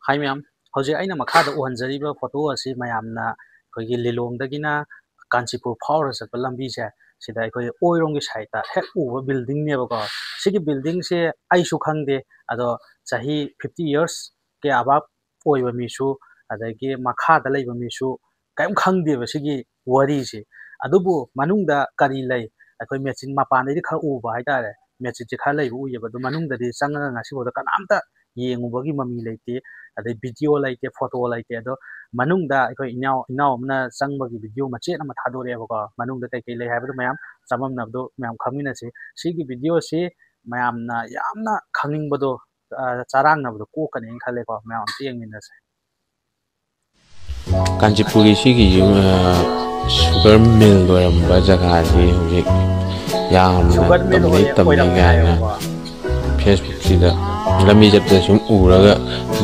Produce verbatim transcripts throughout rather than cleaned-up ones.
ꯍꯥꯏ ꯃꯌꯥꯝ, ꯍꯧꯖꯤꯛ ꯑꯩꯅ ꯃꯈꯥꯗ ꯎꯍꯟꯖꯔꯤꯕ ꯐꯣꯇꯣ ꯑꯁꯤ ꯃꯌꯥꯝꯅ ꯑꯩꯈꯣꯏꯒꯤ ꯂꯤꯂꯣꯡꯗꯒꯤꯅ ꯀꯥꯟꯆꯤꯄꯨꯔ ꯐꯥꯎꯔ ꯆꯠꯄ ꯂꯝꯕꯤꯁꯦ, ꯁꯤꯗ ꯑꯩꯈꯣꯏ ꯑꯣꯏꯔꯣꯝꯒꯤ ꯁꯥꯏꯠꯇ ꯍꯦꯛ ꯎꯕ ꯕꯤꯜꯗꯤꯡꯅꯦꯕꯀꯣ꯫ ꯁꯤꯒꯤ ꯕꯤꯜꯗꯤꯡꯁꯦ ꯑꯩꯁꯨ ꯈꯪꯗꯦ, ꯑꯗꯣ ꯆꯍꯤ fifty years ꯀꯤ ꯑꯕꯥꯞ ꯑꯣꯏꯕ ꯃꯤꯁꯨ, ꯑꯗꯒꯤ ꯃꯈꯥꯗ ꯂꯩꯕ ꯃꯤꯁꯨ ꯀꯔꯤꯝ ꯈꯪꯗꯦꯕ ꯁꯤꯒꯤ ꯋꯥꯔꯤꯁꯤ꯫ ꯑꯗꯨꯕꯨ ꯃꯅꯨꯡꯗ ꯀꯔꯤ ꯂꯩ? ꯑꯩꯈꯣꯏ ꯃꯦꯆꯤꯟ ꯃꯄꯥꯟꯗꯩꯗꯤ ꯈꯔ ꯎꯕ ꯍꯥꯏꯇꯥꯔꯦ, ꯃꯦꯆꯤꯟꯁꯦ ꯈꯔ ꯂꯩꯕ ꯎꯏꯌꯦꯕ, ꯑꯗꯣ ꯃꯅꯨꯡꯗꯗꯤ ꯆꯪꯉꯒ ꯉꯁꯤꯐꯥꯎꯗ ꯀꯅꯥꯝꯇ ꯌꯦꯡꯉꯨꯕꯒꯤ ꯃꯃꯤ ꯂꯩꯇꯦ꯫ ꯑꯗꯩ ꯚꯤꯗꯤꯑꯣ ꯂꯩꯇꯦ, ꯐꯣꯇꯣ ꯂꯩꯇꯦ꯫ ꯑꯗꯣ ꯃꯅꯨꯡꯗ ꯑꯩꯈꯣꯏ ꯏꯅꯥꯎ ꯏꯅꯥꯎ ꯑꯃꯅ ꯆꯪꯕꯒꯤ ꯚꯤꯗꯤꯑꯣ ꯃꯆꯦꯠ ꯑꯃ ꯊꯥꯗꯣꯔꯛꯑꯦꯕꯀꯣ꯫ ꯃꯅꯨꯡꯗ ꯀꯩꯀꯩ ꯂꯩ ꯍꯥꯏꯕꯗꯣ ꯃꯌꯥꯝ ꯆꯃꯝꯅꯕꯗꯣ ꯃꯌꯥꯝ ꯈꯪꯃꯤꯟꯅꯁꯤ꯫ ꯁꯤꯒꯤ ꯚꯤꯗꯤꯑꯣꯁꯤ ꯃꯌꯥꯝꯅ ꯌꯥꯝꯅ ꯈꯪꯅꯤꯡꯕꯗꯣ, ꯑ, ꯆꯔꯥꯡꯅꯕꯗꯣ ꯀꯣꯛꯀꯅꯤꯅ ꯈꯜꯂꯦꯀꯣ꯫ ꯃꯌꯥꯝ ꯑꯝꯇ ꯌꯦꯡꯃꯤꯟꯅꯁꯦ꯫ ꯀꯥꯟꯆꯤꯄꯨꯔꯒꯤ ꯁꯤꯒꯤ ꯌꯨꯝ, ꯑ, sugar mill ꯑꯣꯏꯔꯝꯕ ꯖꯒꯥꯁꯤ ꯍꯧꯖꯤꯛ ꯌꯥꯝꯅ ꯁꯨꯒꯔ ꯃꯤꯜ ꯇꯝꯅꯩ ꯑꯣꯏ-, ꯇꯝꯅꯩ ꯑꯣꯏꯔꯝꯃꯦ ꯀꯥꯏꯅ ꯍꯥꯏꯌꯦꯕꯀꯣ꯫ Facebookꯁꯤꯗ ꯂꯝꯕꯤ ꯆꯠꯄꯗ ꯁꯨꯝ ꯎꯔꯒ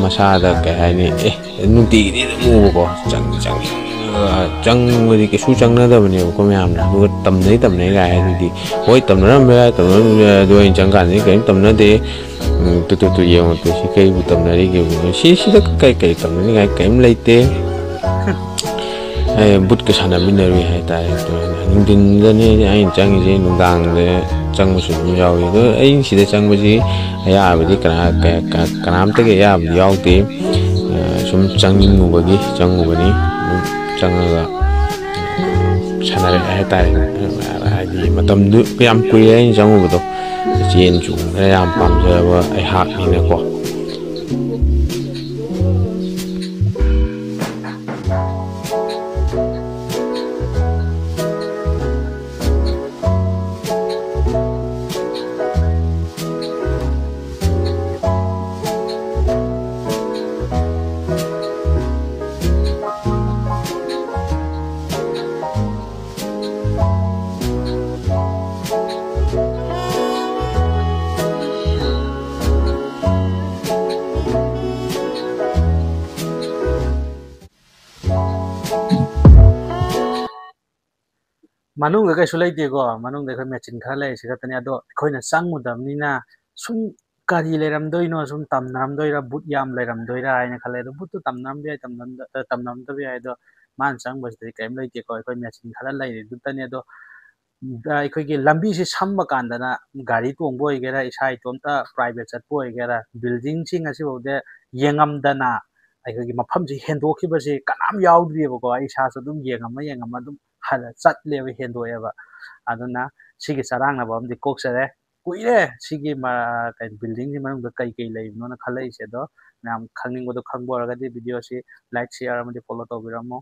ꯃꯁꯥꯗ ꯀꯩ ꯍꯥꯏꯅꯤ, ꯑꯦ, ꯅꯨꯡꯇꯤꯒꯤꯗꯤ ꯑꯗꯨꯝ ꯎꯕꯀꯣ, ꯆꯪ-, ꯆꯪ-, ꯑ, ꯆꯪꯕꯗꯤ ꯀꯩꯁꯨ ꯆꯪꯅꯗꯕꯅꯦꯕꯀꯣ ꯃꯌꯥꯝꯅ꯫ ꯑꯗꯨꯒ ꯇꯝꯅꯩ ꯇꯝꯅꯩ ꯀꯥꯏ ꯍꯥꯏꯗꯨꯗꯤ, ꯍꯣꯏ, ꯇꯝꯅꯔꯝꯕ ꯌꯥꯏ, ꯇꯝꯅꯔꯝꯕ ꯌꯥꯏ, ꯑꯗꯣ ꯑꯩꯅ ꯆꯪꯀꯥꯟꯗꯗꯤ ꯀꯔꯤꯝ ꯇꯝꯅꯗꯦ꯫ ꯎꯝ, ꯇꯨ, ꯇꯨ, ꯇꯨ, ꯌꯦꯡꯉꯣ, ꯇꯨ, ꯁꯤ ꯀꯩꯕꯨ ꯇꯝꯅꯔꯤꯒꯦꯕꯨ? ꯁꯤ, ꯁꯤꯗ ꯀꯩ, ꯀꯩ ꯇꯝꯅꯅꯤꯡꯉꯥꯏ ꯀꯔꯤꯝ ꯂꯩꯇꯦ꯫ ꯑꯦ, ꯕꯨꯠꯀ ꯁꯥꯟꯅꯃꯤꯟꯅꯔꯨꯏ ꯍꯥꯏꯇꯥꯔꯦ꯫ ꯅꯨꯡꯊꯤꯟꯗꯅꯦ ꯑꯩꯅ ꯆꯪꯉꯤꯁꯦ, ꯅꯨꯡꯗꯥꯡꯗ ꯆꯪꯕꯁꯨ ꯑꯗꯨꯝ ꯌꯥꯎꯏ꯫ ꯑꯗꯣ ꯑꯩꯅ ꯁꯤꯗ ꯆꯪꯕꯁꯤ ꯑꯌꯥꯕꯗꯤ ꯀꯅꯥ-, ꯀ-, ꯀ-, ꯀꯅꯥꯝꯇꯒꯤ ꯑꯌꯥꯕꯗꯤ ꯌꯥꯎꯗꯦ꯫ ꯑ, ꯁꯨꯝ ꯆꯪꯅꯤꯡꯉꯨꯕꯒꯤ ꯆꯪꯉꯨꯕꯅꯤ꯫ ꯑꯗꯨꯝ ꯆꯪꯉꯒ ꯁꯥꯟꯅꯔꯛꯑꯦ ꯍꯥꯏꯇꯥꯔꯦ꯫ ꯍꯥꯏꯗꯤ ꯃꯇꯝꯗꯨ ꯌꯥꯝ ꯀꯨꯏꯔꯦ ꯑꯩꯅ ꯆꯪꯉꯨꯕꯗꯣ꯫ ꯆꯦꯟ ꯆꯣꯡꯕꯗ ꯌꯥꯝ ꯄꯥꯝꯖꯕ ꯑꯩꯍꯥꯛꯅꯤꯅꯀꯣ꯫ ꯃꯅꯨꯡꯗ ꯀꯩꯁꯨ ꯂꯩꯇꯦꯀꯣ꯫ ꯃꯅꯨꯡꯗ ꯑꯩꯈꯣꯏ ꯃꯦꯆꯤꯟ ꯈꯔ ꯂꯩ, ꯁꯤ ꯈꯛꯇꯅꯤ꯫ ꯑꯗꯣ ꯑꯩꯈꯣꯏꯅ ꯆꯪꯉꯨꯗꯕꯅꯤꯅ ꯁꯨꯝ ꯀꯔꯤ ꯂꯩꯔꯝꯗꯣꯏꯅꯣ, ꯁꯨꯝ ꯇꯝꯅꯔꯝꯗꯣꯏꯔꯥ, ꯕꯨꯠ ꯌꯥꯝ ꯂꯩꯔꯝꯗꯣꯏꯔꯥ ꯍꯥꯏꯅ ꯈꯜꯂꯦ꯫ ꯑꯗꯣ ꯕꯨꯠꯇꯨ ꯇꯝꯅꯔꯝꯕ ꯌꯥꯏ, ꯇꯝꯅꯔꯝꯗ-, ꯑ, ꯇꯝꯅꯔꯝꯗꯕ ꯌꯥꯏ꯫ ꯑꯗꯣ ꯃꯥꯅ ꯆꯪꯕꯁꯤꯗꯗꯤ ꯀꯔꯤꯝ ꯂꯩꯇꯦꯀꯣ, ꯑꯩꯈꯣꯏ ꯃꯦꯆꯤꯟ ꯈꯔ ꯂꯩꯔꯤꯗꯨꯇꯅꯤ꯫ ꯑꯗꯣ ꯑ, ꯑꯩꯈꯣꯏꯒꯤ ꯂꯝꯕꯤꯁꯤ ꯁꯝꯕ ꯀꯥꯟꯗꯅ, ꯒꯥꯔꯤ ꯇꯣꯡꯕ ꯑꯣꯏꯒꯦꯔꯥ, ꯏꯁꯥ ꯏꯇꯣꯝꯇ ꯄ꯭ꯔꯥꯏꯚꯦꯠ ꯆꯠꯄ ꯑꯣꯏꯒꯦꯔꯥ, ꯕꯤꯜꯗꯤꯡꯁꯤꯡ ꯑꯁꯤꯐꯥꯎꯗ ꯌꯦꯡꯉꯝꯗꯅ ꯑꯩꯈꯣꯏꯒꯤ ꯃꯐꯝꯁꯤ ꯍꯦꯟꯗꯣꯛꯈꯤꯕꯁꯤ ꯀꯅꯥꯝ ꯌꯥꯎꯗ꯭ꯔꯤꯕꯀꯣ꯫ ꯑꯩ ꯏꯁꯥꯁꯨ ꯑꯗꯨꯝ ꯌꯦꯡꯉꯝꯃ ꯌꯦꯡꯉꯝꯃ ꯑꯗꯨꯝ ꯍꯜꯂ ꯆꯠꯂꯦꯕ, ꯍꯦꯟꯗꯣꯛꯑꯦꯕ꯫ ꯑꯗꯨꯅ ꯁꯤꯒꯤ ꯆꯔꯥꯡꯅꯕ ꯑꯃꯗꯤ ꯀꯣꯛꯆꯔꯦ꯫ ꯀꯨꯏꯔꯦ ꯁꯤꯒꯤ ꯃ-, ꯀꯩ, ꯕꯤꯜꯗꯤꯡꯒꯤ ꯃꯅꯨꯡꯗ ꯀꯩ ꯀꯩ ꯂꯩꯕꯅꯣꯅ ꯈꯜꯂꯛꯏꯁꯦ꯫ ꯑꯗꯣ ꯃꯌꯥꯝ ꯈꯪꯅꯤꯡꯕꯗꯣ ꯈꯪꯕ ꯑꯣꯏꯔꯒꯗꯤ ꯚꯤꯗꯤꯑꯣꯁꯤ like, share ꯑꯃꯗꯤ follow ꯇꯧꯕꯤꯔꯝꯃꯣ꯫